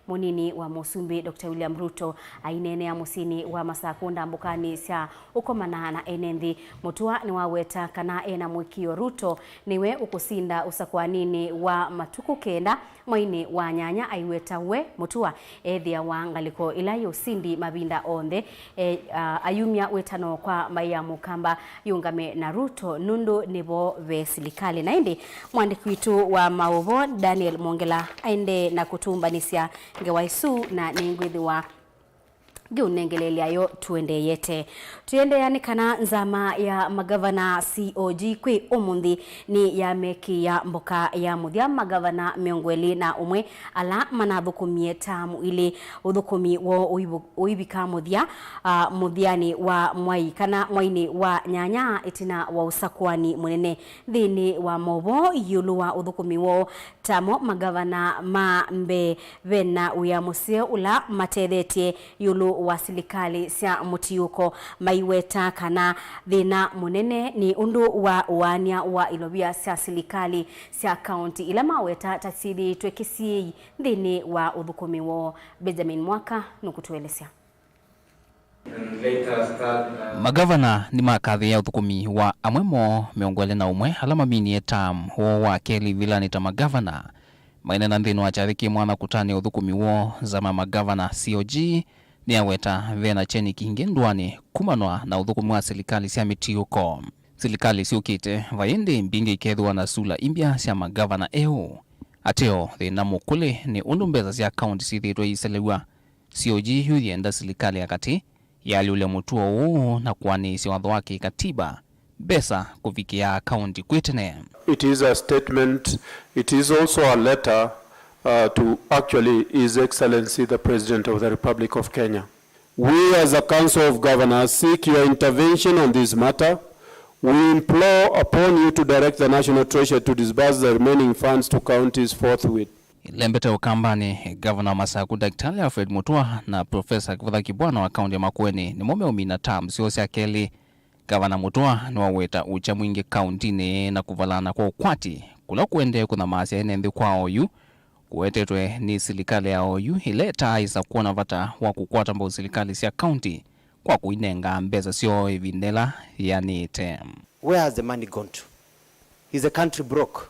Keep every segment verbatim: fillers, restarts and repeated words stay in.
Mũnini wa Mũsumbĩ Doctor William Ruto aineenea mũsyĩnĩ wa Masakũ ndambũkanĩ sya ũkomana na ene nthĩ. Mũtua nĩwaweta kana ena mũĩkĩĩo Ruto nĩwe ũkũsinda ũsakũaninĩ wa matukũ kenda mweinĩ wa nyanya. Aiweta we Mũtua ethĩawa ngalĩko ĩla yĩ ũsindi mavinda onthe, e, a, ayumya wĩtano kwa mbaĩ ya Mũkamba yĩũngame na Ruto nũndũ nĩvo ve silikalĩ. Na ĩndĩ mwandĩki witũ wa maũvoo Daniel Mwongela aendee na kũtũmbanĩsya ngewa ĩsu na nĩngwĩthĩwa ngĩũnengeleelya yo tũendeeyete. Tũiendeea nĩ kana nzama ya magavana C O G kwĩ ũmũnthĩ nĩyamekĩĩa mboka ya mũthya magavana mĩongo ĩlĩ na ũmwe ala manathũkũmie taamu ilĩ. Ũthũkũmi woo ũivu-, ũivika mũthya, a, mũthyanĩ wa mwai kana mwainĩ wa nyanya ĩtina wa ũsakũani mũnene. Nthĩnĩ wa maũvoo ĩũlũ wa ũthũkũmi woo, tamo magavana ma mbee vena wĩa mũseo ũla matethetye ĩũlũ wa silikalĩ sya mũtiũko. Maiweta kana thĩna mũnene nĩ ũndũ wa ũaany'a wa ilovia sya silikalĩ sya kaunti ila maweta ta syĩthĩĩtwe kĩsiĩi nthĩnĩ wa ũthũkũmi woo. Benjamin Mwaka nũkũtũelesya. Magavana nĩmakathĩĩa ũthũkũmi wa amwe moo mĩongo ĩlĩ na ũmwe ala maminie tam woo wa kelĩ ĩvilanĩ ta magavana. Maineena nthĩnĩ wa kyathĩ kĩ mwanya kũtanĩa ũthũkũmi woo, nzama ya magavana C O G nĩyaweta vena kyeni kingĩ ndũanĩ kumanwa na ũthũkũmi wa silikalĩ sya mĩtiũko. Silikalĩ syũkĩte, vai ĩndĩ mbingĩ ikethĩwa na sula imbya sya magavana eũ. Ateo, thĩna mũkũlĩ nĩ ũndũ mbesa sya kaunti syĩthĩĩtwe iiselew'a. C O G yu yĩenda silikalĩ ya katĩ yaalyũlya mũtuo ũũ na kũanĩĩsya watho wa kĩkatiba mbesa kũvikĩa kaunti kwĩ tene. It is a statement, it is also a letter, uh, to actually His Excellency the President of the Republic of Kenya. We as a Council of Governors seek your intervention on this matter. We implore upon you to direct the National Treasury to disburse the remaining funds to counties forthwith. Ĩlembete Ũkambanĩ, Ngavana wa Masaku Daktari Alfred Mutua na Profesa Kivutha Kibwana wa kaunti ya Makueni nĩmo meũmina tam syoo sya kelĩ. Ngavana Mutua nĩwaweta ũkya mwingĩ kauntinĩ na kũvalana kwa ũkwati kũla kũendee kũthamaasya ene nthĩ kwa oyu kũwetetwe nĩ silikalĩ ya oyu ĩla ĩtaaĩsa kwona vata wa kũkwata mbau silikalĩ sya kaunti kwa kũinenga mbesa syoo ĩvinda ĩla yĩanĩĩte. Where has the money gone to? Is the country broke?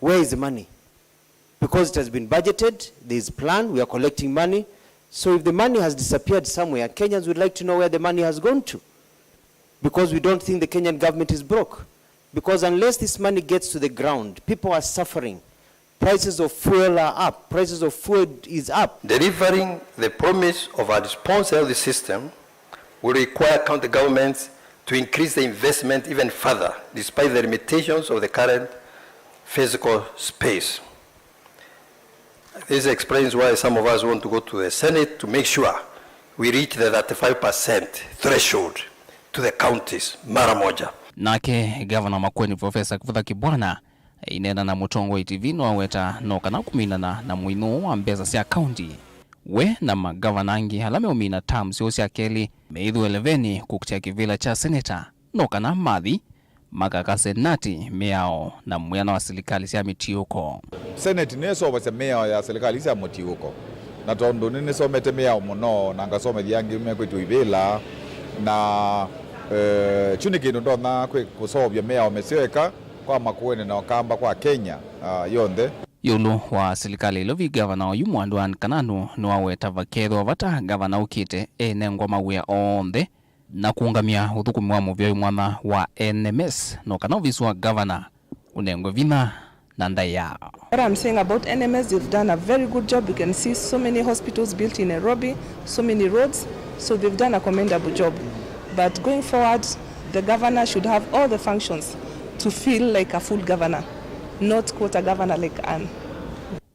Where is the money? Because it has been budgeted, there is plan, we are collecting money. So if the money has disappeared somewhere, Kenyans would like to know where the money has gone to. Because we don't think the Kenyan government is broke. Because unless this money gets to the ground, people are suffering. Prices of fuel are up. Prices of food is up. Delivering the promise of a responsible health system will require county governments to increase the investment even further, despite the limitations of the current physical space. This explains why some of us want to go to the Senate to make sure we reach the thirty-five percent threshold to the counties mara moja. Nake Ngavana wa Makueni Profesa Kivutha Kibwana aineena na Mũtongoi T V nĩwaweta no kana kũminana na mũinũ ũũ wa mbesa sya kaunti, we na magavana angĩ ala meũmina tam syoo sya kelĩ meĩthwe leveni kũkitĩa kĩvĩla kya seneta, no kana mathi makaka senati mĩao na mwĩana wa silikalĩ sya mĩtiũko. Senate nĩyo ĩseũvasya mĩao ya silikalĩ sya mũtiũko, na tondũ nĩnĩsomete mĩao mũno na ngasomethya angĩ mekwĩtw'a ivĩla, na, eh, kyu nĩ kĩndũ ndonya kwĩ kũseũvya mĩao mĩseo eka kwa Makueni na Ũkamba kwa Kenya, ah, yonthe. Ĩũlũ wa silikalĩ ĩlovi, ngavana oyu Mwandu Ann Kananu nĩwaweta vakethĩwa vata ngavana ũkĩte enengwa mawĩa onthe na kũũngamya ũthũkũmi wa mũvĩa wĩ mwanya wa N M S, no kana ovisi wa ngavana ũnengwe vinya na ndaĩa. What I'm saying about N M S, they've done a very good job. You can see so many hospitals built in Nairobi, so many roads. So they've done a commendable job. But going forward, the governor should have all the functions to feel like a full governor, not quarter governor like Ann.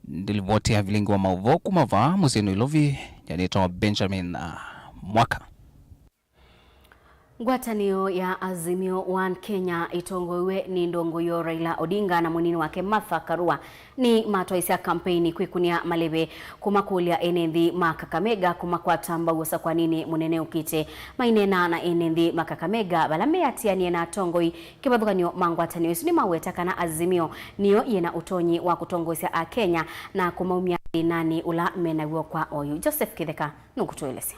Ndilivoti ya vilingi wa maũvoo kuma vaa mũsyĩ Nairobi, nyanĩtawa Benjamin, ah, Mwaka. Ngwatanĩo ya Azimio One Kenya ĩtongoew'e nĩ ndongoi yoo Raila Odinga na mũnini wake Martha Karua nĩmatwaĩsya kampeini kwĩkũnĩa malĩve kũmakũlya ene nthĩ ma Kakamega kũmakwata mbau ũsakwaninĩ mũnene ũkĩte. Maineena na ene nthĩ ma Kakamega vala meatĩanie na atongoi kĩvathũkany'o ma ngwatanĩo ĩsu nĩmaweta kana Azimio nĩyo yĩna ũtonyi wa kũtongoesya Akenya na kũmaumya thĩnanĩ ũla menaw'o kwa oyu. Joseph Kĩtheka nũkũtũelesya.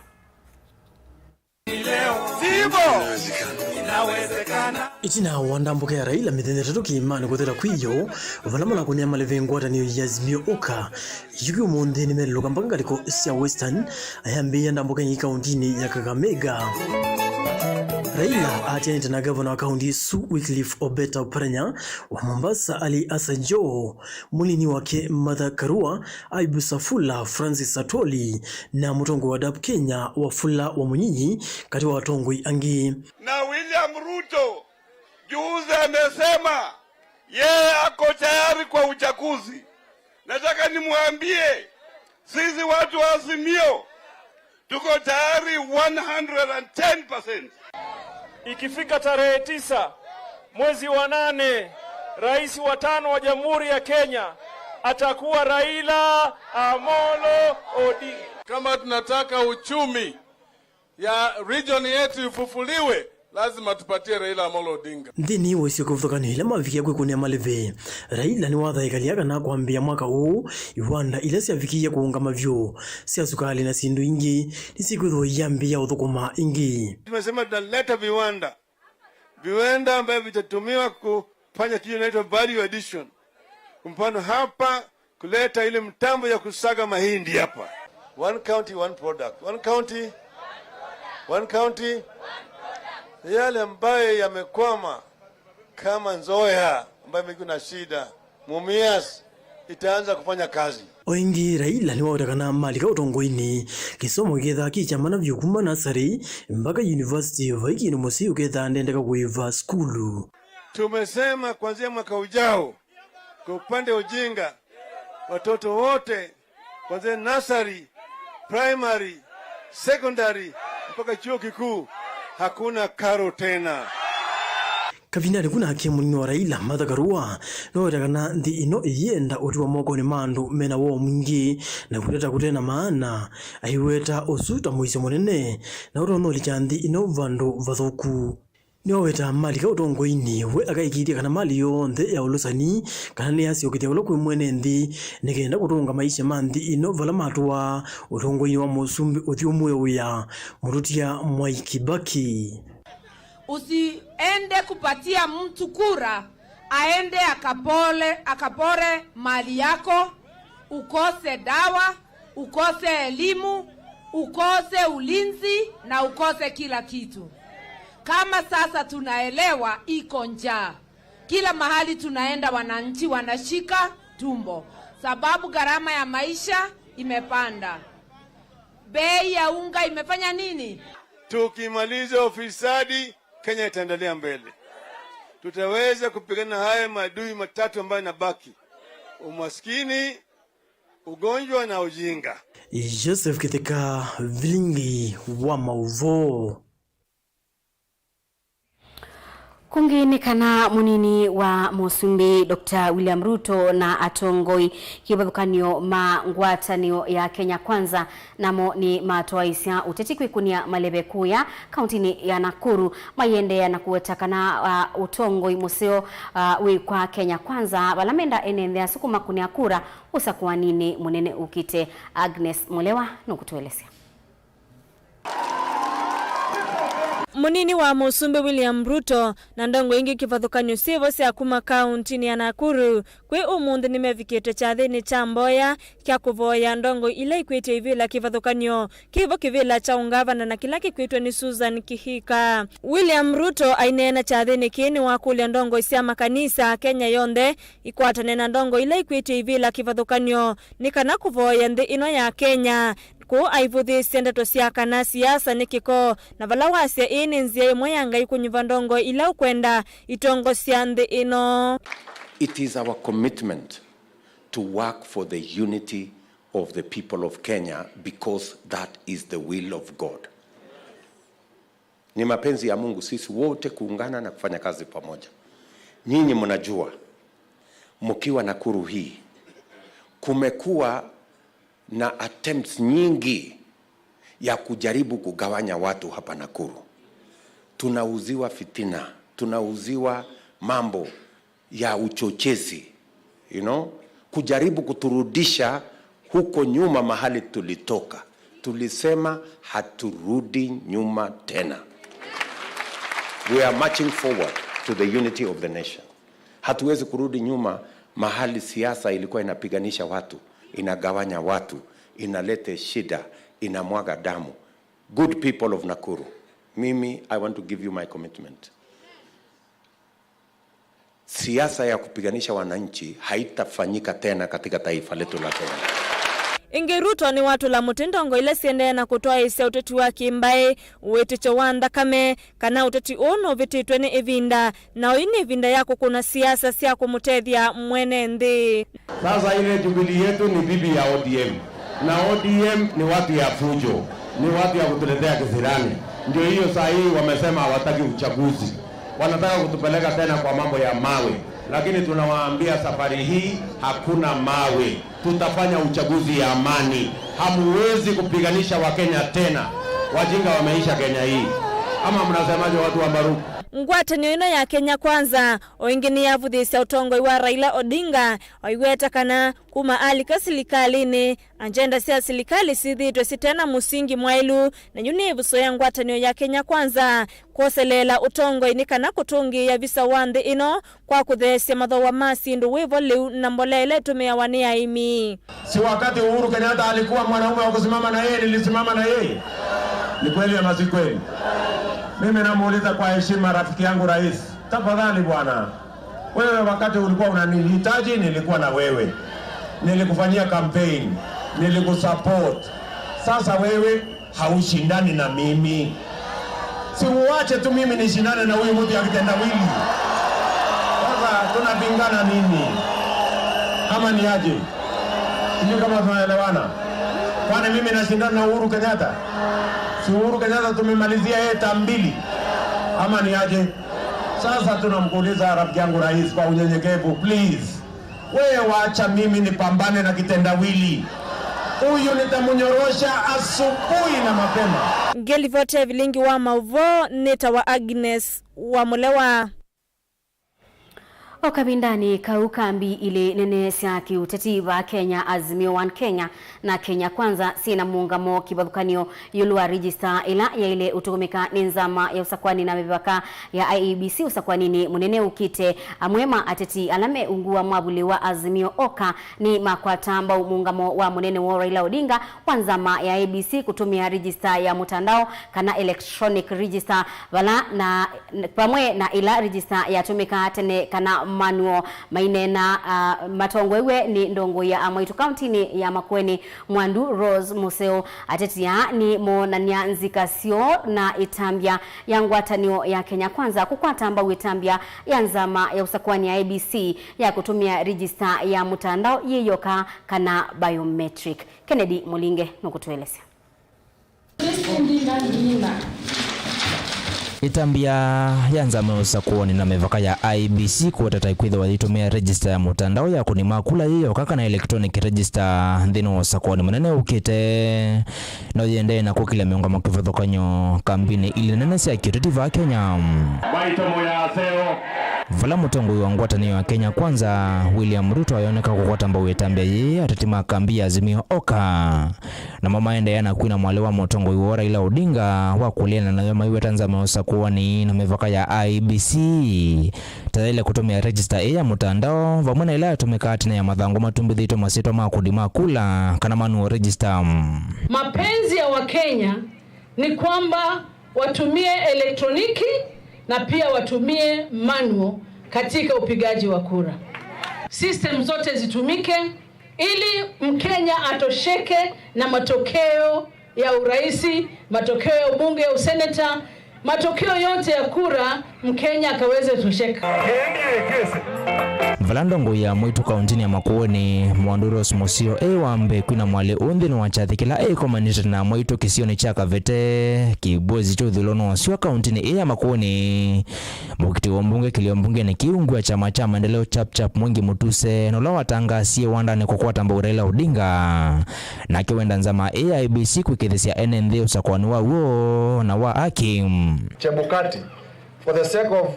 Leo vivo, inawezekana. Ĩtina wa ndambũka ya Raila mĩthenya ĩtatũ kĩĩmanĩ kũthela kwĩ yo, vala manakũnĩa maleve ngwatanĩo ya Azimio Oka, yu kĩ ũmũnthĩ nĩmelũka mpaka ngalĩko sya Western, ayambĩĩa ndambũka ĩngĩ kaũntĩnĩ ya Kakamega. Raila atianĩte na gavana wa kaũntĩ ĩsu Wycliffe Obeta Oparanya, wa Mombasa Ali Hassan Joho, mũnini wake Martha Karua, Aibu Safula, Francis Atwoli, na mũtongoi wa dap Kenya Wafula Wamunyinyi, katĩ wa atongoi angĩ. Na William Ruto juzi amesema yeye ako tayari kwa uchaguzi. Nataka nimwambie sisi watu wa Azimio tuko tayari one hundred and ten percent. Ikifika tarehe tisa mwezi wa nane, rais wa tano wa Jamhuri ya Kenya atakuwa Raila Amolo Odinga. Kama tunataka uchumi ya region yetu ifufuliwe, lazima tupatie Raila Amolo Odinga. Nthĩnĩ wa isio kĩvathũkanyo ila mavikie kwĩkũnĩa maleve, Raila nĩwathaĩkanĩa kana kwambĩĩa mwaka ũũ, iwanda ila syavikie kũũngama vyũ sya sukalĩ na syĩndũ ingĩ nĩsikwĩthĩwa iyambĩĩa ũthũkũma ĩngĩ. Tumesema tunaleta viwanda, viwanda ambavyo vitatumiwa kufanya kitu inaitwa value addition. Kwa mfano hapa, kuleta ile mtambo ya kusaga mahindi hapa. One county, one product. One county, one county. Yale ambayo yamekwama kama Nzoia, ambayo imekuwa na shida, Mumias itaanza kufanya kazi. O ĩngĩ, Raila nĩwaweta kana malika ũtongoinĩ, kĩsomo kĩkethĩwa kĩ kya mana vyũ kuma nasarĩ mpaka yunivasiti, vai kĩndũ mũsyai ũkethĩwa ndendeka kũĩva sukulu. Tumesema kuanzia mwaka ujao, kwa upande wa ujinga, watoto wote kuanzia nursery, primary, secondary mpaka chuo kikuu, hakuna karo tena. Kavindanĩ ku nake mũnini wa Raila, Martha Karua, nĩwaweta kana nthĩ ĩno ĩyĩenda ũtiwa mokonĩ ma andũ mena woo mwingĩ na kũleta kũte na maana, aiweta ũsu ta mũisyo mũnene na ũtonya ũlikya nthĩ ĩno vandũ vathũku. Nĩwaweta malika ũtongoinĩ, we akaĩkĩĩthya kana mali yonthe ya ũlũsani kana nĩyasyokethya ũla kwĩ mwene nthĩ nĩ kenda kũtũnga maisha ma nthĩ ĩno vala matũaa ũtongoinĩ wa mũsumbĩ ũthyũmũĩe wĩa, mũtũtia Mwai Kibaki. Usiende kupatia mtu kura aende akapole, akapore mali yako, ukose dawa, ukose elimu, ukose ulinzi na ukose kila kitu. Kama sasa tunaelewa iko njaa. Kila mahali tunaenda wananchi wanashika tumbo sababu gharama ya maisha imepanda. Bei ya unga imefanya nini? Tukimaliza ufisadi, Kenya itaendelea mbele. Tutaweza kupigana haya maadui matatu ambayo yanabaki: umaskini, ugonjwa na ujinga. Joseph Kĩtheka, Vilingi wa Maũvoo. Kũngĩ nĩ kana mũnini wa mũsumbĩ Doctor William Ruto na atongoi kĩvathũkany'o ma ngwatanĩo ya Kenya Kwanza namo nĩmatwaĩĩsya ũteti kwĩkũnĩa maleve kũya kaũntĩnĩ ya Nakuru, maiendeea na kũweta kana, ah, ũtongoi mũseo, ah, wĩ kwa Kenya Kwanza, vala menda ene nthĩ asu kũmakũnĩa kura ũsakũaninĩ mũnene ũkĩte. Agnes Mũlewa nũkũtũelesya. Mũnini wa Mũsumbĩ William Ruto na ndongo ingĩ kĩvathũkany'o syĩvo sya kuma kaũntĩnĩ ya Nakuru kwĩ ũmũnthĩ nĩmevikĩte kyathĩnĩ kya mboya kya kũvoya ndongo ila ikwĩtye ivĩla kĩvathũkany'o kĩvo kĩvĩla kya ũngavana na kĩla kĩkwĩtwe nĩ Susan Kihika. William Ruto aineena kyathĩnĩ kĩĩ nĩwakũlya ndongo sya makanisa Kenya yonthe ikwatane na ndongo ila ikwĩtye ivĩla kĩvathũkany'o nĩ kana kũvoya nthĩ ĩno ya Kenya. Kũu aivũthĩĩsye ndeto sya kana siasa nĩ kĩko, na vala wasya ĩĩ nĩ nzĩa ĩmwe ya Ngai kũnyuva ndongo ila ũkwenda itongosya nthĩ ĩno. It is our commitment to work for the unity of the people of Kenya because that is the will of God. Ni mapenzi ya Mungu sisi wote kuungana na kufanya kazi pamoja. Nyinyi mnajua, mkiwa Nakuru hii, kumekuwa na attempts nyingi ya kujaribu kugawanya watu hapa Nakuru. Tunauziwa fitina, tunauziwa mambo ya uchochezi, you know, kujaribu kuturudisha huko nyuma mahali tulitoka. Tulisema haturudi nyuma tena. We are marching forward to the unity of the nation. Hatuwezi kurudi nyuma mahali siasa ilikuwa inapiganisha watu, inagawanya watu, inalete shida, inamwaga damu. Good people of Nakuru, mimi, I want to give you my commitment. Siasa ya kupiganisha wananchi haitafanyika tena katika taifa letu la Kenya. Ĩngĩ, Ruto nĩwatũla mũtĩ ndongo ila siendee na kũtwaĩĩsya ũteti wa kĩmbaĩ, wĩtĩkyo wa nthakame, kana ũteti ũũ nũvĩtĩtwe nĩ ĩvinda, na oyu nĩ ĩvinda ya kũkũna siasa sya kũmũtethya mwene nthĩ. Sasa ile Jubilee yetu ni bibi ya O D M. Na O D M ni watu ya fujo, ni watu ya kutuletea kisirani. Ndio hiyo saa hii wamesema hawataki uchaguzi. Wanataka kutupeleka tena kwa mambo ya mawe. Lakini tunawaambia safari hii hakuna mawe. Tutafanya uchaguzi ya amani. Hamuwezi kupiganisha Wakenya tena. Wajinga wameisha Kenya hii. Ama mnasemaje, watu wa Mbaruku? Ngwatanĩo ĩno ya Kenya Kwanza o ĩngĩ nĩyavũthĩĩsya ũtongoi wa Raila Odinga, oiweta kana kuma alika silikalĩnĩ, agenda sya silikalĩ syĩthĩĩtwe sitena mũsingi mwaĩlu, na yu nĩ ĩvuso ya ngwatanĩo ya Kenya Kwanza kwoseleela ũtongoi nĩ kana kũtũngĩĩa visa wa nthĩ ĩno kwa kũtheesya mathooa ma syĩndũ wĩvo lĩu na mbolea ĩla ĩtũmĩawa nĩ aĩmi. Si wakati Uhuru Kenyatta alikuwa mwanaume wa kusimama na yeye, nilisimama na yeye? Ni kweli ama si kweli? Mimi namuuliza kwa heshima, rafiki yangu rais, tafadhali bwana, wewe wakati ulikuwa unanihitaji, nilikuwa na wewe, nilikufanyia campaign, nilikusupport. Sasa wewe haushindani na mimi. Si uache tu mimi nishindane na huyu mtu ya kitendawili. Sasa tunapingana nini? Ama ni aje? Sijui kama tunaelewana. Kwani mimi nashindana na Uhuru Kenyatta? Si Uhuru Kenyatta tumemalizia yeye term mbili? Ama ni aje? Sasa tunamkuuliza rafiki yangu rais kwa unyenyekevu, please. Wewe wacha mimi nipambane na kitendawili. Huyu nitamnyorosha asubuhi na mapema. Ngelivoti ya vilingi wa mauvoo nĩtawa Agnes wa Mũlewa. O kavindanĩ kau, kambi ilĩ nene sya kĩũteti va Kenya, Azimio One Kenya na Kenya Kwanza, syĩna mũũngamo kĩvathũkany'o ĩũlũ wa register ĩla yaĩle ũtũmĩka nĩ nzama ya ũsakwani na mĩvaka ya I E B C ũsakwaninĩ mũnene ũkĩte. Amwe ma ateti ala me ungu wa mwavuli wa Azimio Oka nĩ makwata mbau mũũngamo wa mũnene woo Raila Odinga wa nzama ya I E B C kũtũmĩa register ya mũtandao kana electronic register, vala na, vamwe na ĩla register yatũmĩkaa tene kana manual. Maineena, ah, matongoew'e nĩ ndongoi ya Amwaitu kauntinĩ ya Makueni, Mwandu Rose Museo. Ateti aa nĩmoonany'a nzika syoo na ĩtambya ya ngwatanĩo ya Kenya Kwanza kũkwata mbau ĩtambya ya nzama ya ũsakwani ya I E B C ya kũtũmĩa register ya mũtandao yĩ yoka kana biometric. Kennedy Mũlinge nũkũtũelesya. Ĩtambya ya nzama ya ũsakuani na mĩvaka ya I E B C kũweta ta ĩkwĩthĩwa yĩtũmĩa register ya mũtandao ya kũnima kula yĩ yoka kana electronic register nthĩnĩ wa ũsakuani mũnene ũkĩte. No yĩendee na kũkĩlya mĩũngamo kĩvathũkany'o kambinĩ ilĩ nene sya kĩũteti vaa Kenya. Maitũ mũyaseo. Vala mũtongoi wa ngwatanĩo ya Kenya Kwanza, William Ruto, ayoneka kũkwata mbau ĩtambya yĩĩ, ateti ma kambi ya Azimio Oka namo maendeea na kwina mwalĩ wa mũtongoi woo Raila Odinga wa kũleana nayo maiweta nzama ya ũsakuani na mĩvaka ya I E B C ta yaĩle kũtũmĩa register ĩĩ ya mũtandao, vamwe na ĩla yatũmĩkaa tene ya mathangũ matumbĩthĩtwe masyĩtwa ma akundi ma kula, kana manual register. Mapenzi ya Wakenya ni kwamba watumie elektroniki na pia watumie manual katika upigaji wa kura. System zote zitumike ili Mkenya atosheke na matokeo ya uraisi, matokeo ya ubunge, ya useneta, matokeo yote ya kura, Mkenya akaweze tosheka. Vala ndongoi ya Mwaitu kauntinĩ ya Makueni, Mwandu Rose Museo, e wa mbee kwina mwalĩ ũũ nthĩnĩ wa kyathĩ kĩla ĩkomanĩte na Mwaitu kĩsionĩ kya Kavete, kĩvũĩsĩ kya ũthũĩlo nĩ wasyo kauntinĩ ĩĩ ya Makueni. Mũkiti wa mbunge kĩlio mbungeni kĩu, ungu wa kyama kya maendeleo Chap Chap, Mwengi Mutuse, na ũla watangaasie wandanĩ kũkwata mbau Raila Odinga, nake wenda nzama ĩĩ ya I E B C kwĩkĩĩthĩsya ene nthĩ ũsakuani wa w'o na wa haki. Chebukati, for the sake of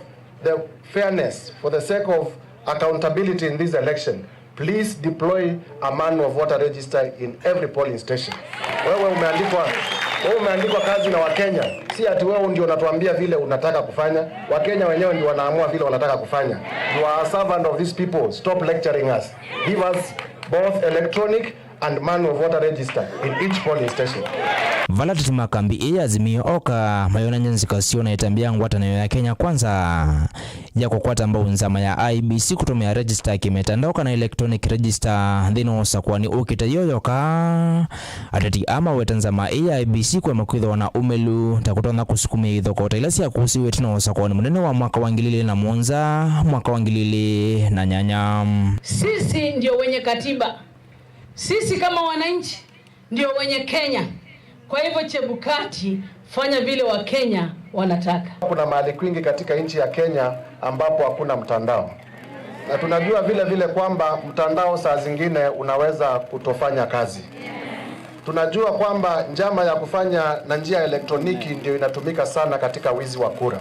the fairness, for the sake of accountability in this election, Please deploy a manual voter register in every polling station. Wewe umeandikwa, wewe umeandikwa kazi na Wakenya. Si ati wewe ndio unatuambia vile unataka kufanya. Wakenya wenyewe ndio wanaamua vile wanataka kufanya. You are a servant of these people. Stop lecturing us. Give us both electronic and manual voter register in each polling station. Vala tũtuma kambi ĩĩ ya Azimio oka, mayonany'a nzika syoo na ĩtambya ya ngwatanĩo ya Kenya Kwanza ya kũkwata mbau nzama ya I E B C kũtũmĩa register ya kĩmĩtandao kana electronic register nthĩnĩ wa ũsakũani ũkĩte yo yoka. Ateti aa maweta nzama ĩĩ ya I E B C kũema kwĩthĩwa na ũmĩlu ta kũtonya kũsukumĩa ithokoo ta ila syakũsiw'e ĩtina wa ũsakũani mũnene wa mwaka wa ngili ilĩ na mũonza, mwaka wa ngili ilĩ na nyanya. Sisi ndio wenye katiba. Sisi kama wananchi ndio wenye Kenya. Kwa hivyo, Chebukati, fanya vile Wakenya wanataka. Kuna mahali kwingi katika nchi ya Kenya ambapo hakuna mtandao. Na tunajua vile vile kwamba mtandao saa zingine unaweza kutofanya kazi. Tunajua kwamba njama ya kufanya na njia ya elektroniki ndio inatumika sana katika wizi wa kura.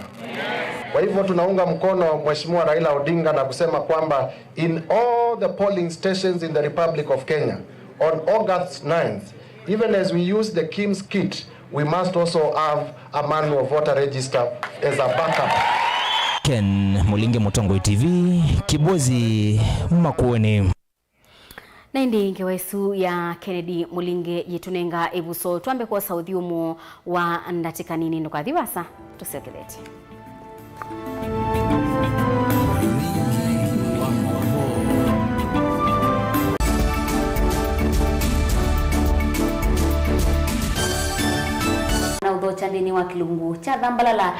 Kwa hivyo tunaunga mkono Mheshimiwa Raila Odinga na kusema kwamba in all the polling stations in the Republic of Kenya on August ninth, even as we use the KIMS kit, we must also have a manual voter register as a backup. Ken Mulinge, Mũtongoi T V, Kibwezi, Makueni. Na ĩndĩ ngewa ĩsu ya Kennedy Mulinge yĩtũnenga ĩvuso. Twambe kwosa ũthyũmũo wa ndatĩka nini, ndũkathi vasa, tũsyokethetye. Na ũthokya nthĩnĩ wa kĩlungu kya Thambalala.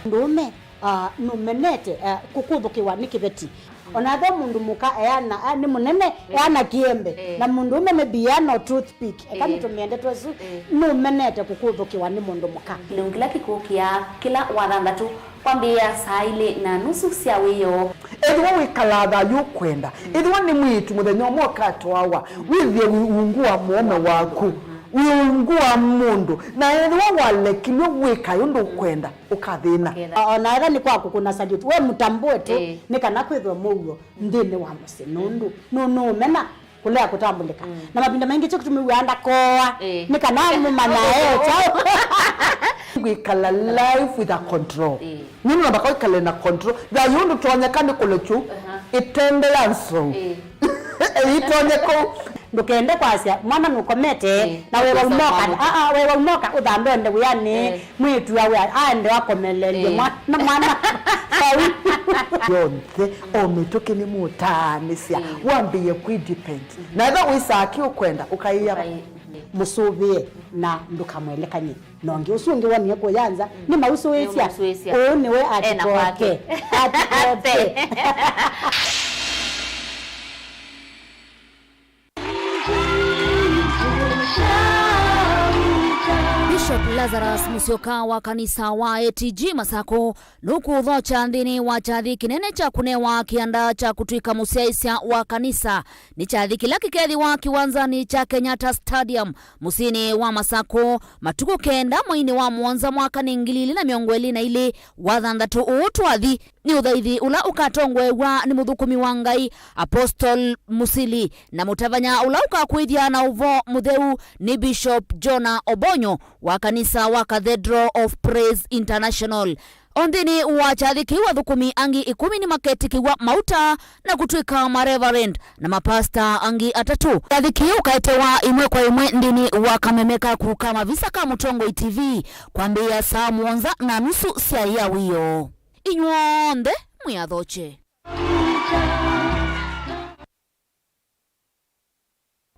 Mũndũũme, ah, nũmenete, ah, kũkũthũkĩwa nĩ kĩveti. Ona ethĩwa mũndũ mũka eana, a, nĩ mũnene, ĩĩ, eana kĩembe, ĩĩ, na mũndũũme maybe eana o toothpick, eka, ĩĩ, nĩtũmĩe ndeto ĩsu, ĩĩ, nũmenete kũkũthũkĩwa nĩ mũndũ mũka. Kĩlungu kĩla kĩkũkĩa kĩla wathanthatũ kwambĩĩa saa ilĩ na nusu sya wĩoo. Ethĩwa wĩkalaa thayũ ũkwenda, ethĩwa nĩ mwĩĩtu mũthenya ũmwe ũkatwawa, wĩthĩe wĩ ungu wa mũũme waku, wĩ ungu wa mũndũ, na ethĩwa walekilw'e wĩkae ũndũ ũkwenda, ũkathĩna. Ũkethĩa. O-, ona ethĩwa nĩ kwa kũkũna salute, we mũtambũe tu, ĩĩ, nĩ kana kwĩthwe mũuo nthĩnĩ wa mũsyĩ, nũndũ nũ-, nũũmena kũlea kũtambũlĩka. Mm. Na mavinda maingĩ kyo kĩtũmĩw'aa ndakoa, ĩĩ, nĩ kana mũmanya e kyaũ. Kwĩkala life with a control. Ĩĩ. Nũndũ namba kwĩkale na control. Thayũ ndũtonyeka nĩ kũlekyu, aha, ĩtende ya nzou. Ĩĩ. Ĩitonye kũu. Ndũkende kwasya, mwana nũkomete, ĩĩ, na wewa ũmoka, aa, wewa ũmoka, ũthambe ũende wĩanĩ, ĩĩ, mwĩĩtu awe, aende akomelelye, ĩĩ, mwana, mwana. Kau. Yonthe, o mĩtũkĩ nĩ mũtaanĩsya, ĩĩ, wambĩĩe kwĩ depend. Na ethĩwa wĩsaa kĩ ũkwenda, ũkaĩa. Ũkaĩ-, ĩĩ, mũsũvĩe na ndũkamwelekany'e. Na ũngĩ ũsu ũngĩ wonie kũya nza, mm, nĩmausũĩsya. Nĩmausũĩsya. Ũũ nĩwe ena atikoke kwake. Atikoke. Bishop Lazarus Musyoka wa kanisa wa A T G Masako nũkũthokya nthĩnĩ wa kyathĩ kĩnene kya kũnewa kĩanda kya kũtw'ĩka mũsyaĩĩsya wa kanisa. Nĩ kyathĩ kĩla kĩkethĩwa kĩwanzanĩ kya Kenyatta Stadium, mũsyĩnĩ wa Masako, matukũ kenda mweinĩ wa mũonza mwaka nĩ ngili ilĩ na mĩongo ĩlĩ na ilĩ. Wathanthatũ ũũ twathi nĩ ũthaithi ũla ũkatongoew'a nĩ mũthũkũmi wa Ngai, Apostle Musili, na mũtavany'a ũla ũkakwĩthya na ũvoo mũtheu nĩ Bishop Jonah Obonyo wa kanisa wa Cathedral of Praise International. O nthĩnĩ wa kyathĩ kĩu, athũkũmi angĩ ĩkũmi nĩmaketĩkĩw'a mauta na kũtw'ĩka mareverend na mapasta angĩ atatũ. Kyathĩ kĩu kaetewa ĩmwe kwa ĩmwe nthĩnĩ wa kameme kaku ka Mavisa ka Mũtongoi T V kwambĩĩa saa mũonza na nusu sya ĩa wĩoo. Inyw'onthe mwĩathokye.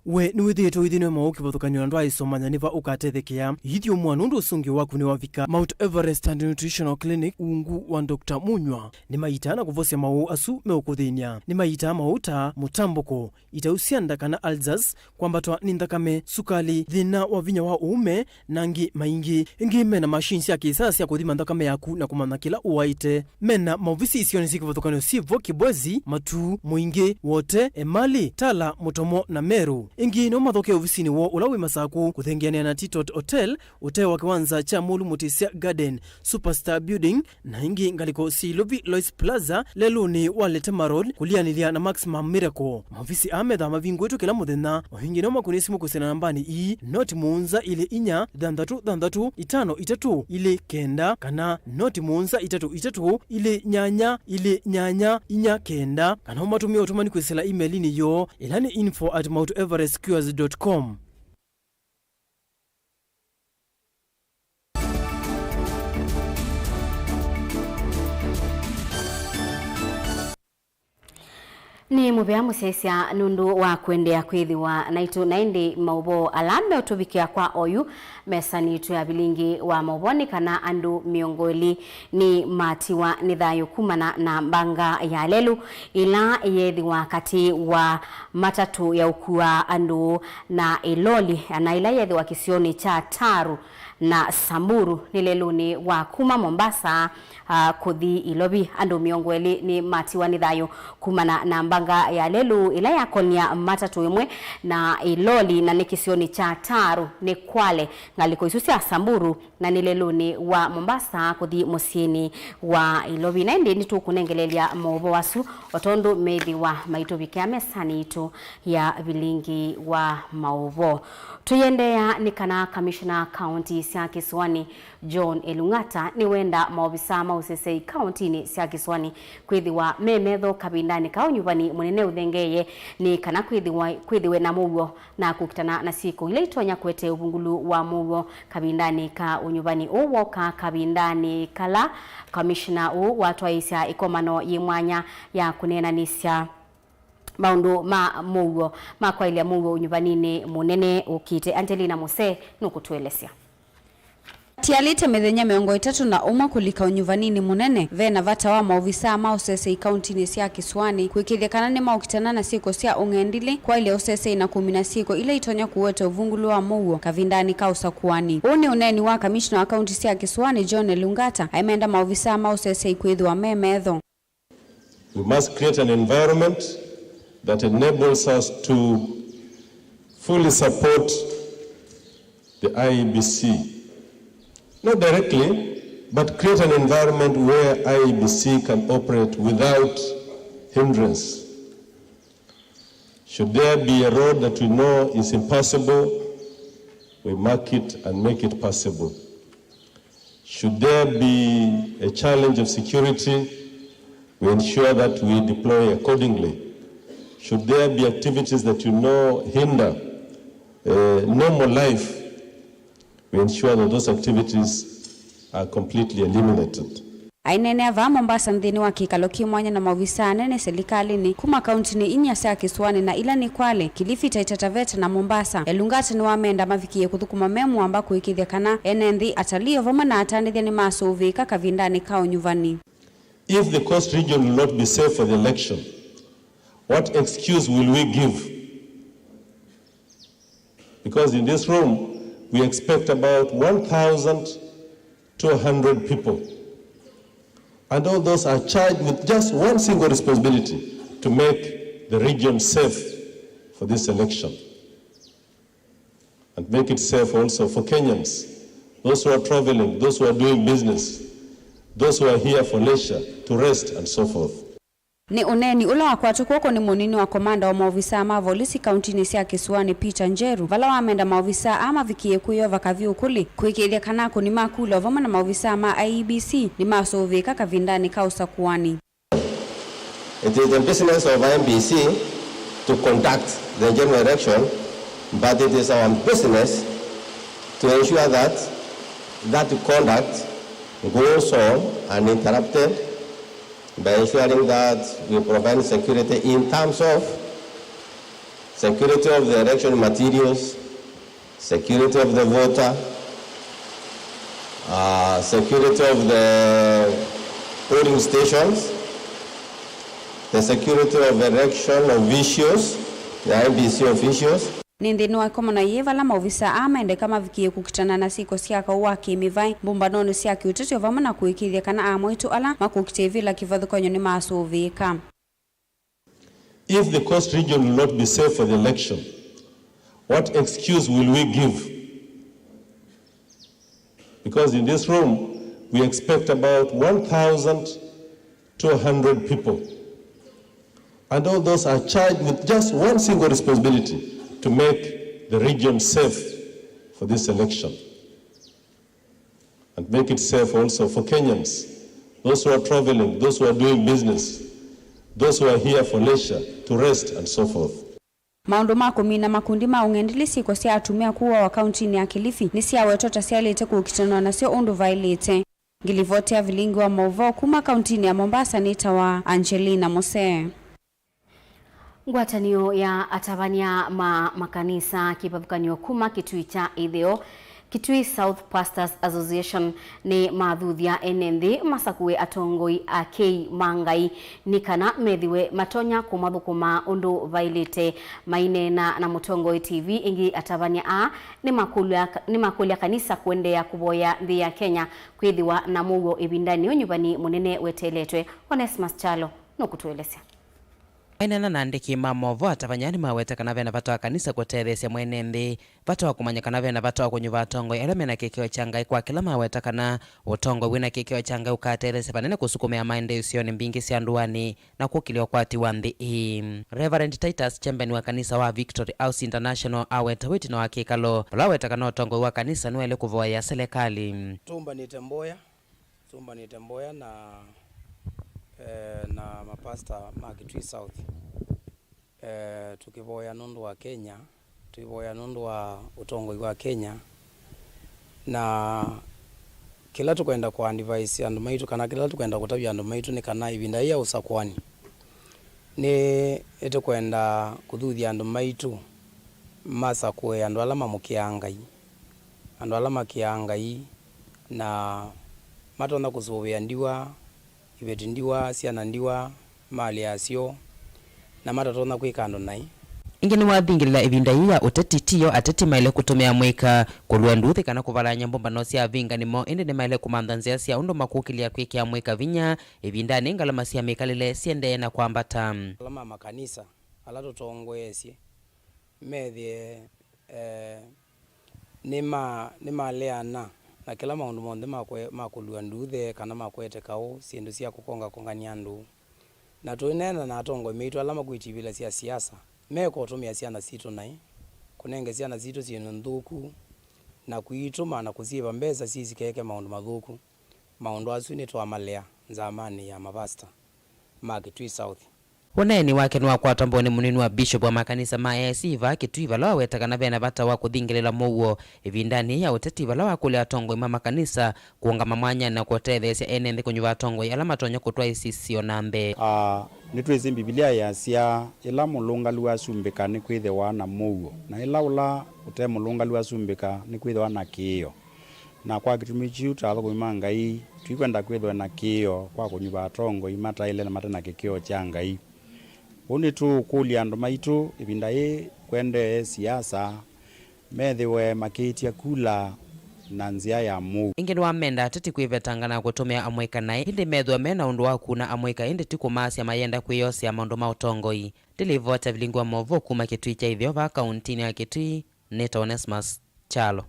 We nĩwĩthĩĩtwe ũithĩnw'a maũũ kĩvathũkany'o na ndwaaĩsomanya nĩ va ũkatethekea? Ithyũmũa nũndũ ũsũngĩo waku nĩwavika. Mount Everest and Nutritional Clinic ungu wa Doctor Munywa nĩmaitaa na kũvosya maũũ asu meũkũthĩny'a. Nĩmaitaa maũũ ta mũtambũko, itau sya nda kana ulcers, kwambatwa nĩ nthakame, sukali, thĩna wa vinya wa ũũme, na angĩ maingĩ. Ĩngĩ mena machine sya kĩsaa sya kũthima nthakame yaku na kũmanya kĩla ũwaĩte. Mena maovisi isionĩ syĩ kĩvathũkany'o syĩ vo Kibwezi, Matuu, Mũingĩ, Wote, Emali, Tala, Mũtomo na Meru. Ĩngĩ no mathoke ovisinĩ woo ũla wĩ Masaku, kũthengeanĩa na Titot Hotel, ũtee wa kĩwanza kya Mũlũ Mũtĩsya Garden, Superstar Building, na ĩngĩ ngalĩko sya Ilovi Lois Plaza, lelũnĩ wa Letema Road, kũlianĩlya na Maximum Miracle. Maovisi aa methaa mavingũĩtwe kĩla mũthenya. O ĩngĩ no makũnĩe simũ kwĩsĩla nambanĩ ii, noti mũonza ilĩ inya, thanthatũ thanthatũ, itano itatũ, ilĩ kenda, kana noti mũonza itatũ itatũ, ilĩ nyanya, ilĩ nyanya, inya kenda, kana ũmatũmĩe ũtũmani kwĩsĩla email-inĩ yoo, ĩla nĩ info at mount everest cures dot com. Nĩ mũvea mũsyaĩĩsya nũndũ wa kũendeea kwĩthĩwa naitũ, na ĩndĩ maũvoo ala meũtũvikĩa kwa oyu mesanĩtwe ya vilingi wa maũvoo nĩ kana andũ mĩongo ĩlĩ nĩmatiwa nĩ thayũ kumana na mbanga ya lelũ ĩla yeethĩwa katĩ wa matatũ ya ũkua andũ na ĩloli, na ĩla yeethĩwa kĩsionĩ kya Taru na Samburu nĩ lelũnĩ wa kuma Mombasa, ah, kũthi Ilovi. Andũ mĩongo ĩlĩ nĩmatiwa nĩ thayũ kumana na mbanga ya lelũ ĩla yakonia matatũ ĩmwe na ĩloli, na nĩ kĩsionĩ kya Taru, nĩ Kwale, ngalĩko isu sya Samburu, na nĩ lelũnĩ wa Mombasa kũthi mũsyĩnĩ wa Ilovi. Na ĩndĩ nĩtũkũnengelelya maũvoo asu o tondũ methĩwa maitũvikĩa mesanĩ itũ ya vilingi wa maũvoo. Tũiendeea nĩ kana kamishna kaunti sya Kĩsũanĩ John Elung'ata nĩwenda maovisaa ma ũseseĩ kauntinĩ sya Kĩsũanĩ kwĩthĩwa me metho kavindanĩ ka ũnyuvani mũnene ũthengeeye nĩ kana kwĩthĩwa, kwĩthĩwe na mũuo na kũkitana na syĩko ila itonya kũete ũvungulu wa mũuo kavindanĩ ka ũnyuvani ũũ woka kavindanĩ kala kamishna ũũ watwaĩĩsya ĩkomano yĩ mwanya ya kũneenanĩsya maũndũ ma mũuo ma kwaĩlya mũuo ũnyuvaninĩ mũnene ũkĩte. Angelina Muse nũkũtũelesya. Atialĩte mĩthenya mĩongo ĩtatũ na ũmwe kũlika ũnyuvaninĩ mũnene, ve na vata wa maovisaa ma ũseseĩ kauntinĩ sya Kĩsũanĩ kwĩkĩĩthya kana nĩmaũkitana na syĩko sya ũng'endilĩ, kwaĩlya ũseseĩ na kũmina syĩko ila itonya kũweta ũvungulu wa mũuo kavindanĩ ka ũsakuani. Ũũ nĩ ũneeni wa kamishna wa kaunti sya Kĩsũanĩ John Elung'ata aimenda maovisaa ma ũseseĩ kwĩthĩwa me metho. We must create an environment that enables us to fully support the I E B C. Not directly, but create an environment where I E B C can operate without hindrance. Should there be a road that we know is impassable, we mark it and make it passable. Should there be a challenge of security, we ensure that we deploy accordingly. Should there be activities that you know hinder, uh, normal life, we ensure that those activities are completely eliminated. Aineenea vaa Mombasa nthĩnĩ wa kĩkalo kĩ mwanya na maovisaa anene silikalĩnĩ kuma kauntinĩ inya sya Kĩsũanĩ na ila nĩ Kwale, Kilifi, Taita Taveta na Mombasa. Elung'ata nĩwamenda mavikĩe kũthũkũma me mũamba kũĩkĩĩthya kana ene nthĩ, atalii o vamwe na atandĩthya nĩmasũvĩĩka kavindanĩ ka ũnyuvani. If the coast region will not be safe for the election, what excuse will we give? Because in this room, we expect about one thousand two hundred people. And all those are charged with just one single responsibility: to make the region safe for this election. And make it safe also for Kenyans, those who are traveling, those who are doing business, those who are here for leisure, to rest and so forth. Nĩ ũneeni ũla wakwatwa kw'oko nĩ mũnini wa komanda wa maovisaa ma volisi kauntinĩ sya Kĩsũanĩ, Peter Njeru, vala wamenda maovisaa aa mavikĩe kwĩyova kavyũ kũlĩ kũĩkĩĩthya kana akũni ma kula o vamwe na maovisaa ma I E B C nĩmasũvĩĩka kavindanĩ ka ũsakuani. It is the business of I E B C to conduct the general election, but it is our business to ensure that that conduct goes on uninterrupted by ensuring that we provide security in terms of security of the election materials, security of the voter, uh, security of the polling stations, the security of election officials, the I E B C officials. Nĩ nthĩnĩ wa ĩkomano yĩĩ vala maovisaa aa mendeka mavikĩe kũkitana na syĩko sya kaũ wa kĩmĩvaĩ, mbũmbanonĩ sya kĩũteti o vamwe na kũĩkĩĩthya kana Amwaitũ ala makũkita ĩvĩla kĩvathũkany'o nĩmasũvĩĩka. If the coast region will not be safe for the election, What excuse will we give? Because in this room, we expect about one thousand two hundred people. And all those are charged with just one single responsibility: to make the region safe for this election. And make it safe also for Kenyans, those who are traveling, those who are doing business, those who are here for leisure, to rest, and so forth. Maũndũ ma kũmina makundi ma ũng'endilĩ syĩko sya atumĩa kũawa kauntinĩ ya Kilifi nĩsyawetwa ta syaĩlĩte kũkitanwa nasyo ũndũ vaĩlĩte. Ngilivoti ya vilingi wa maũvoo kuma kauntinĩ ya Mombasa nĩtawa Angelina Musee. Ngwatanĩo ya atavany'a ma makanisa kĩvathũkany'o kuma Kitui kya ĩtheo, Kitui South Pastors Association, nĩmathuthya ene nthĩ masakũe atongoi akei ma Ngai nĩ kana methĩwe matonya kũmathũkũma ũndũ vaĩlĩte. Maineena na Mũtongoi T V ĩngĩ, atavany'a aa nĩmakũlya, nĩmakũlya kanisa kũendeea kũvoya nthĩ ya Kenya kwĩthĩwa na mũuo ĩvindanĩ yĩu nyuvani mũnene weteeletwe. Onesmus Kyalo nũkũtũelesya. Maineena na andĩki ma maũvoo, atavany'a nĩmaweta kana vena vata wa kanisa kũtetheesya mwene nthĩ, vata wa kũmanya kana vena vata wa kũnyuva atongoi ala mena kĩkĩo kya Ngai kwa kĩla maweta kana ũtongoi wĩna kĩkĩo kya Ngai ũkatetheesya vanene kũsukumĩa maendeeo isionĩ mbingĩ sya ndũanĩ na kũkĩlya ũkwati wa nthĩ ĩĩ. Reverend Titus Chembeni wa kanisa wa Victory House International aweta wĩtina wa kĩkalo vala aweta kana ũtongoi wa kanisa nĩwaĩle kũvoyea selekalĩ. Tũmbanĩte mboya, tũmbanĩte mboya na, eh, na mapasta ma Kitui South. Eh, tũkĩvoya nũndũ wa Kenya, tũivoya nũndũ wa ũtongoi wa Kenya, na kĩla tũkwenda kũ advise andũ maitũ, kana kĩla tũkwenda kũtavya andũ maitũ, nĩ kana ĩvinda yĩĩ ya ũsakũani, nĩ, nĩtũkwenda kũthuthya andũ maitũ masakũe andũ ala mamũkĩaa Ngai, andũ ala makĩaa Ngai na matonya kũsũvĩa ndiwa, iveti ndiwa, syana ndiwa, malĩ yasyo, na matatonya kwĩka andũ naĩ. Ĩngĩ nĩwathingĩlĩla ĩvinda yĩĩ ya ũteti, tiyo ateti maĩle kũtũmĩa mũika kũlua nduuthĩ kana kũvalany'a mbũmbano sya avinga nĩmo, ĩndĩ nĩmaĩle kũmantha nzĩa sya ũndũ makũkĩlya kwĩkĩa mũika vinya ĩvindanĩ ngalama sya mĩkalĩle siendee na kwambata. Ala ma makanisa ala tũtongoesye methĩe, eh, nĩma-, nĩmaleana na kĩla maũndũ monthe ma kwe-, ma kũlua nduuthĩ kana ma kũete kaũ, syĩndũ sya kũkongakongany'a andũ. Na tũineena na atongoi maitũ ala makwĩtivĩla sya siasa, meko ũtũmĩa syana sitũ naĩ, kũnenge syana sitũ syĩndũ nthũku, na kũitũma na kũsyĩva mbesa syĩ sikeke maũndũ mathũku. Maũndũ asu nĩtwamalea nzamanĩ ya mavasta ma Kitui South. Ũneeni wake nĩwakwatwa mbonĩ mũnini wa Bishop wa makanisa ma A I C vaa Kitui, vala waweta kana vena vata wa kũthingĩlĩla mũuo ĩvindanĩ ya ũteti, vala wakũlya atongoi ma makanisa kũũngama mwanyanĩ na kũtetheesya ene nthĩ kũnyuva atongoi ala matonya kũtwaĩĩsya isio na mbee. Aa, nĩtwĩsĩ Mbivilia yasya, "Ĩla mũlũngalu wasumbĩka nĩkwĩthĩwa na mũuo, na ĩla ũla ũte mũlũngalu wasumbĩka nĩkwĩthĩwa na kĩĩo." Na kwa kĩtumi kĩu, ta athũkũmi ma Ngai, tũikwenda kwĩthĩwa na kĩĩo kwa kũnyuva atongoi mataĩle na mate na kĩkĩo kya Ngai. Ũu nĩtũũkũlya andũ maitũ ĩvinda yĩĩ kũendee siasa methĩwe makĩĩtya kula na nzĩa ya mũuo. Ĩngĩ nĩwamenda ateti kwĩvetanga na kũtũmĩa amũika naĩ, ĩndĩ methĩwa me na ũndũ wa kũna amũika, ĩndĩ ti kũmaasya mayenda kwĩyosea maũndũ ma ũtongoi. Ndĩlivota vilingi wa maũvoo kuma Kitui kya ĩtheo vaa kauntinĩ ya Kitui, nĩtawa Onesmus Kyalo.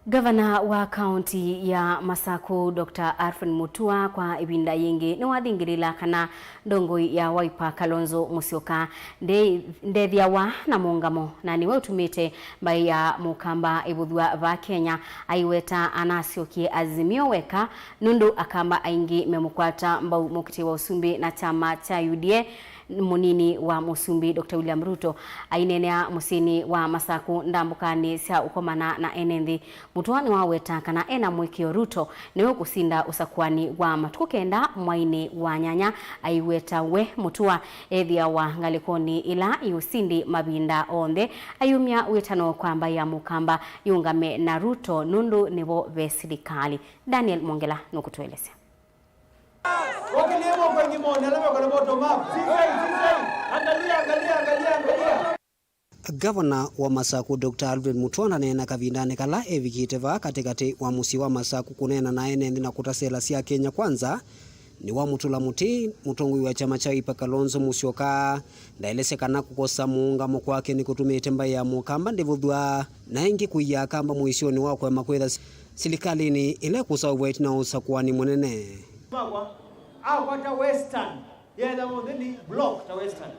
Ngavana wa kaunti ya Masaku, Doctor Alfred Mutua, kwa ĩvinda yĩngĩ nĩwathingĩlĩla kana ndongoi ya Wiper, Kalonzo Musyoka, nde-, ndethĩawa na mũũngamo, na nĩwe ũtumĩte mbaĩ ya Mũkamba ĩvũthw'a vaa Kenya. Aiweta anasyokie Azimio weka nũndũ Akamba aingĩ memũkwata mbau mũkitĩi wa ũsumbĩ na kyama kya U D A, mũnini wa mũsumbĩ Doctor William Ruto. Aineenea mũsyĩnĩ wa Masaku ndambũkanĩ sya ũkomana na ene nthĩ, Mutua nĩwaweta kana ena mũĩkĩĩo Ruto nĩwe ũkũsinda ũsakũani wa matukũ kenda mwainĩ wa nyanya. Aiweta we Mutua ethĩawa ngalĩkonĩ ĩla yĩ ũsindi mavinda onthe, ayumya wĩtano kwa mbaĩ ya Mũkamba yĩũngame na Ruto nũndũ nĩvo ve silikalĩ. Daniel Mwongela nũkũtũelesya. Wakilie moko ingĩ mone ala meko na bottom up. Sisei, sisei. Angalia, angalia, angalia, angalia. Ngavana wa Masaku, Doctor Alfred Mutua, ndaneena kavindanĩ kala evikĩte vaa katĩkatĩ wa mũsyĩ wa Masaku kũneena na ene nthĩ na kũtasya ĩla sya Kenya Kwanza, nĩwamũtũla mũtĩ mũtongoi wa kyama kya Wiper Kalonzo Musyoka. Ndaelesya kana kũkosa mũũngamo kwake nĩkũtumĩte mbaĩ ya Mũkamba ndĩvũthw'a, na ĩngĩ kũia Akamba mũisyonĩ wa kũema kwĩtha silikalĩnĩ ĩla ĩkũsaũvw'a ĩtina wa ũsakũani mũnene. Makwa akwata Western, yetha onthe nĩ block ta Western.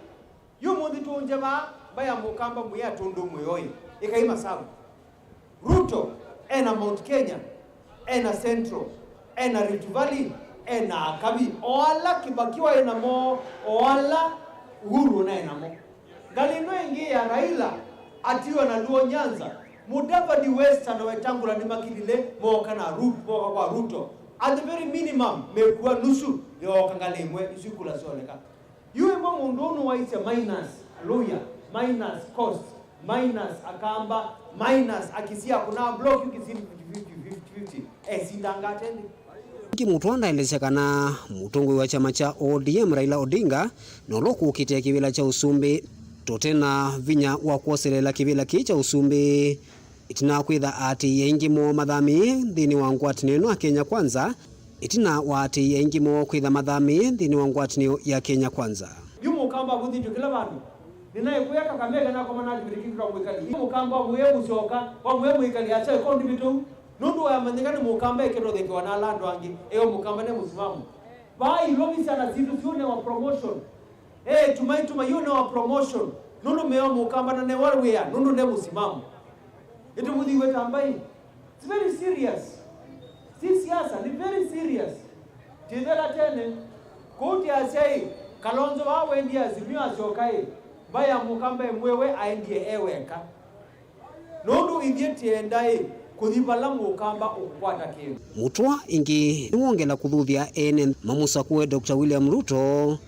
Yu mũnthi tũngye vaa, mbaĩ ya Mũkamba mwĩa tũndũ mwĩoi, ĩkai masavu. Ruto ena Mount Kenya, ena Central, ena Rift Valley, ena Akabi, o ala Kibaki waĩ namo, o ala Uhuru naĩ namo. Ngalĩ ĩno ĩngĩ ya Raila atiwa na Luo Nyanza, Mudavadi Western na Wetangula nĩmakilile mooka na Ruto, mooka kwa Ruto. At the very minimum, mekua nusu yooka ngalĩ ĩmwe, isu ikula syoneka. Yu ĩmwe mũndũ ũũ nũwaisye minus, Luhya, minus cost, minus Akamba, minus Akisia, kuna block yu Kisii fifty fifty, esindanga atende. Ĩngĩ Mũtwa ndaelesya kana mũtongoi wa kyama kya O D M Raila Odinga nũla ũkũkĩte kĩvĩla kya ũsumbĩ tũte na vinya wa kwoseleela kĩvĩla kĩĩ kya ũsumbĩ. Ĩtina wa kwĩtha aatĩĩi aingĩ moo mathamĩĩe nthĩnĩ wa ngwatanĩo ĩno ya Kenya Kwanza, ĩtina wa aatĩĩi aingĩ moo kwĩtha mathamĩĩe nthĩnĩ wa ngwatanĩo ya Kenya Kwanza. Yu Mũkamba avũthĩtw'e kĩla vandũ. Nĩnaĩ kũya Kakamega nakomana na kĩvĩndĩ kĩu kya mwĩkali. Yu Mũkamba wamwĩe Mũsyoka, wamwĩe mwĩkali asya ĩkondi mĩtũu. Nũndũ wamanyĩka nĩ Mũkamba ĩkĩtothekewa na ala andũ angĩ, eo Mũkamba ne mũsimamo. Vaa ilovi syana sitũ syũnewa promotion. Eh, tumai, tumai, yu newa promotion. Nũndũ meo Mũkamba na newa wĩa, nũndũ ne mũsimamo. Ĩtũmũthiw'e ta mbaĩ. It's very serious. Si siasa, ni very serious. Tithela tene. Kũu tiasya ĩ, Kalonzo vaa wendie Azimio asyoka ĩ, mbaĩ ya Mũkamba ĩmwewe aendie e weka. Nũndũ ithyĩ tienda ĩ, kũthi vala Mũkamba ũkũkwata kĩndũ. Mũtwa ĩngĩ nĩwongela kũthuthya ene mamũsakũe Doctor William Ruto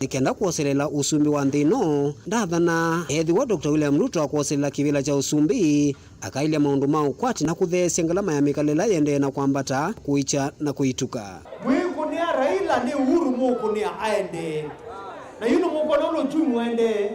nĩ kenda kwoselela ũsumbĩ wa nthĩ ĩno. Ndathana ethĩwa Doctor William Ruto akwoselela kĩvĩla kya ũsumbĩ, akaĩlya maũndũ ma ũkwati na kũtheesya ngalama ya mĩkalĩle ĩla yĩendee na kwambata, kũikya na kũituka. Mwĩkũnĩa Raila nĩ Uhuru mũkũnĩa aendee. Na yu nĩmũkwona ũla uchumi ũendee.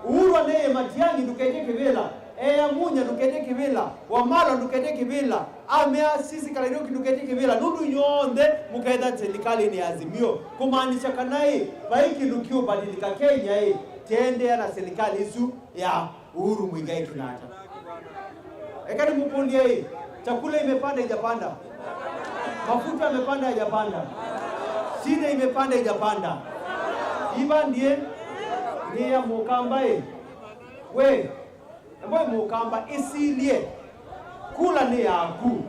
Uhuru anee Matiang'i ndũketye kĩvĩla, ea Munya ndũketye kĩvĩla, Wamalwa ndũketye kĩvĩla, amea sisi Kalairioki ndũketye kĩvĩla, nũndũ inyw'onthe mũketha silikalĩnĩ ya Azimio, kũmaanisha kana ĩ, vai kĩndũ kĩũbadilika Kenya ĩ, tĩendeea na silikalĩ ĩsu ya Uhuru Muigai Kenyatta. Eka nĩmũkũlye ĩ, chakula imepanda ijapanda? Mafuta yamepanda ijapanda? Shida imepanda ijapanda? Ivandie nĩ ya Mũkamba ĩ. We, emwe Mũkamba ĩsilye. Kula nĩ yaku.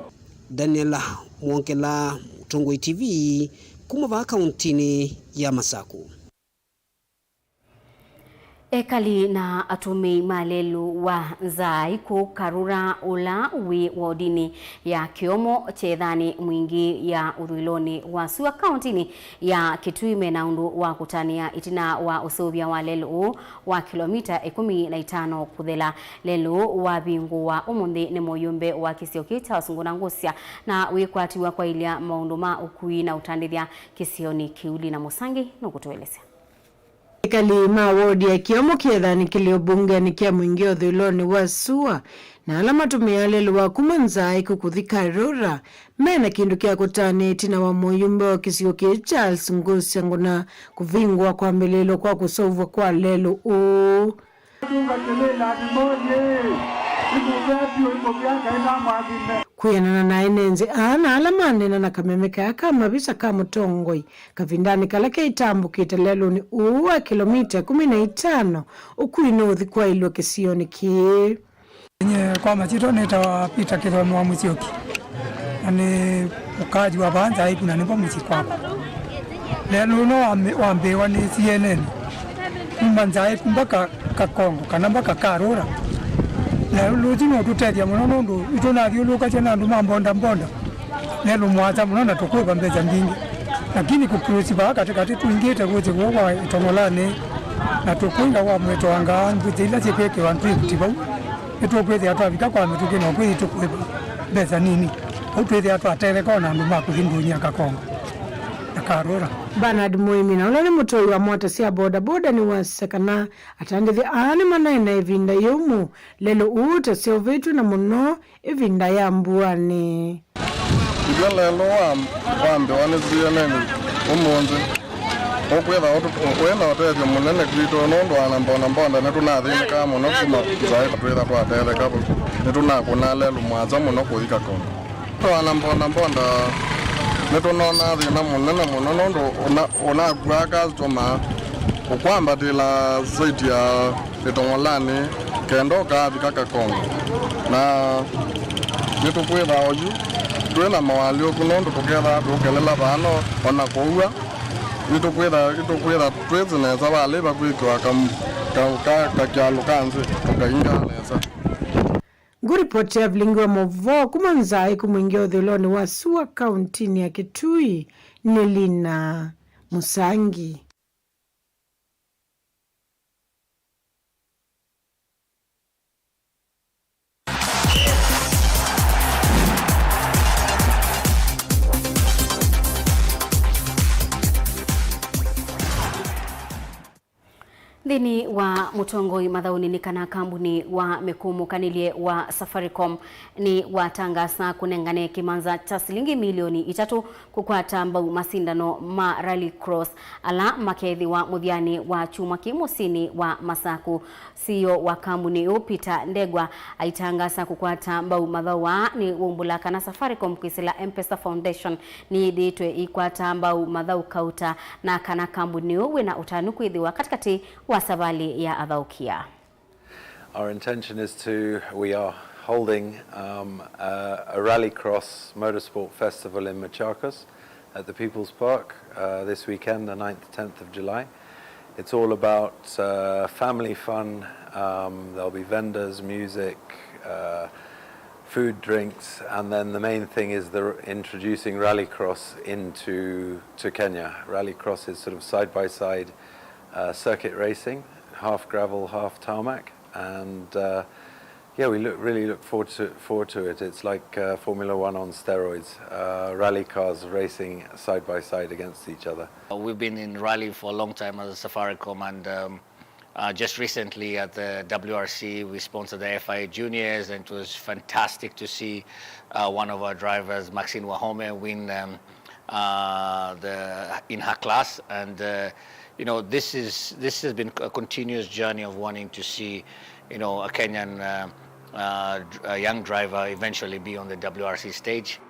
Daniel Mwongela, Mũtongoi T V, kuma vaa kauntinĩ ya Masaku. Ekali na atũmĩi ma lelũ wa Nzaaĩ kũu Karura, ũla wĩ wodinĩ ya Kĩomo, kyethanĩ mwingĩ ya ũthũĩlonĩ wa sua kaũntinĩ ya Kitui, mena ũndũ wa kũtanĩa ĩtina wa ũseũvya wa lelũ ũũ wa kĩlomita ĩkũmi na itano kũthela. Lelũ ũũ wavingũwa ũmũnthĩ nĩ mũyũmbe wa kĩsio kĩĩ Charles Ngũna Ngũsya, na wĩkwatiw'a kwaĩlya maũndũ ma ũkui na ũtandĩthya kĩsionĩ kĩu. Lina Mũsangi nũkũtũelesya. Ekali ma wodi ya Kĩomo kĩethanĩ kĩlĩ ũmbungenĩ kya mwingĩ ũthũĩlonĩ wa sua, na ala matũmĩaa lelũ wa kuma Nzaaĩ kũthi Karura, mena kĩndũ kya kũtanĩa ĩtina wa mũyũmbe wa kĩsio kĩĩ Charles Ngũsya Ngũna kũvingũa kwambĩlĩĩlwa kwa kũseũvw'a kwa lelũ ũũ. Kwĩanana na ene nzĩ aa na ala maneena na kameme kaa ka mavisa ka mũtongoi kavindanĩ kala keitambũkĩte lelũnĩ ũũ wa kĩlomita ĩkũmi na itano, ũkui nũũthi kwaĩlw'a kĩsionĩ kĩĩ. Nyie kwa masyĩtwa nĩtawa Peter Kĩthome wa Mũsyoki, na nĩ mũkaaji wa vaa Nzaaĩ kũu, na nĩvo mũsyĩ kwakwa. Lelũ ũno wambĩ-, wambĩĩwa nĩ C N N kuma Nzaaĩ mpaka Kakongo, kana mpaka Karura. Lelũ ũsu nũtũtethya mũno, nũndũ itũnathyũlũlũkasya na andũ ma mbonda mbonda. Lelũ mũasa mũno na tũkwĩva mbesa mbingĩ. Lakini kũkrosi vaa katĩkatĩ tũingĩte kũsĩ kũu kwa ĩtong'olanĩ, na tũkũinga kwa mwĩto wa ngaa, mbũsĩ ila syĩkwĩkĩwa drift vau. Nĩtũkwĩthĩa twavika kwa mĩtũkĩ na ũkwĩthi tũkwĩva mbesa nini. Ũu twĩthĩa twateleka o na andũ ma kũthi ndũnyĩ ya Kakongo na Karura. Bernard Mũĩmi, na ũla nĩ mũtũi wa mota sya boda boda, nĩwasya kana atandĩthya aa nĩmanaĩ na ĩvinda yĩũmũ lelũ ũũ ũtaseũvĩtw'e, na mũno ĩvinda ya mbuanĩ. Ĩla lelũ wa, wambĩwa nĩ C N N ũmũnthĩ, Ũkwĩtha ũtũ-, wĩ na ũtethyo mũnene kwitũ, nũndũ ana mbondambonda nĩtũnathĩnĩkaa mũno kuma nzaĩ twĩtha twatetheka vu. Nĩtũnakũna lelũ mũasa mũno kũthi Kakongo. Ana mbondambonda nĩtũnonaa thĩna mũnene mũno, nũndũ ũna-, ũnakuaa customer ũkwambatĩla site ya Ĩtong'olani kenda ũkavika Kakongo. Na nĩtũkwĩtha oyu twĩ na moalyũku, nũndũ tũkethaa tũũkelela vaa no ona kũua. Nĩtũkwĩtha, nĩtũkwĩtha twĩsĩ nesa valĩ vakwĩkĩwa kam-, ka-, ka-, kakyalũ ka nzĩ tũkainga nesa. Ngũripoti ya vilingi wa maũvoo kuma nzaĩ kũmwingĩa ũthũĩlonĩ wa sua kauntinĩ ya Kitui nĩ Lina Mũsangi. Nthĩnĩ wa mũtongoi mathaũnĩ nĩ kana kambuni wa mĩkũmũkanĩlye wa Safaricom nĩ watangaasa kũnengane kĩmanza kya silingi milioni itatũ kũkwata mbau masindano ma Rally Cross ala makethĩwa mũthyanĩ wa kyumwa kĩĩ mũsyĩnĩ wa Masaku. C E O wa kambuni ĩũ, Peter Ndegwa, aitangaasa kũkwata mbau mathaũ aa nĩ waumbũla kana Safaricom kwĩsĩla M-Pesa Foundation nĩyĩthĩĩtwe ĩikwata mbau mathaũ kauta, na kana kambuni ũũ wĩna ũtanu kwĩthĩwa katĩkatĩ wa savalĩ ya athaũkĩa. Our intention is to, we are holding, um, a, a Rallycross Motorsport Festival in Machakos at the People's Park, uh, this weekend, the ninth, tenth of July. It's all about, uh, family fun. Um, there'll be vendors, music, uh, food, drinks, and then the main thing is the r-, introducing Rallycross into, to Kenya. Rallycross is sort of side by side, uh, circuit racing, half gravel, half tarmac, and, uh, yeah, we look, really look forward to, forward to it. It's like, uh, Formula One on steroids, uh, rally cars racing side by side against each other. Uh, we've been in rally for a long time as a Safaricom, and, um, uh, just recently at the W R C, we sponsored the F I A Juniors, and it was fantastic to see, uh, one of our drivers, Maxine Wahome, win, um, uh, the, in her class. And, uh, you know, this is, this has been a continuous journey of wanting to see, you know, a Kenyan, uh, uh, dr-, a young driver eventually be on the W R C stage.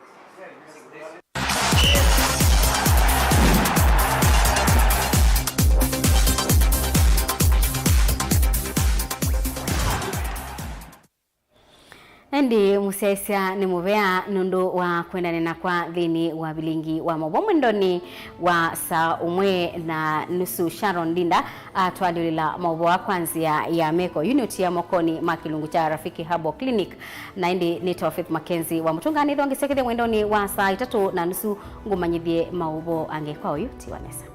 Ĩndĩ mũsyaĩĩsya nĩ mũvea nũndũ wa kwendana nakwa nthĩnĩ wa vilingi wa maũvoo mwendonĩ wa saa ũmwe na nusu. Sharon Ndinda atwalyũlĩla maũvoo aa kwa nzĩa ya meko. Yu nĩ ũtia mokonĩ ma kĩlungu kya Rafiki Herbal Clinic, na ĩndĩ nĩ Tofith Mackenzie wa mũtũnganĩthwa ngĩsya kĩthya mwendonĩ wa saa itatũ na nusu ngũmanyĩthye maũvoo angĩ. Kwa oyu, tiwa nesa.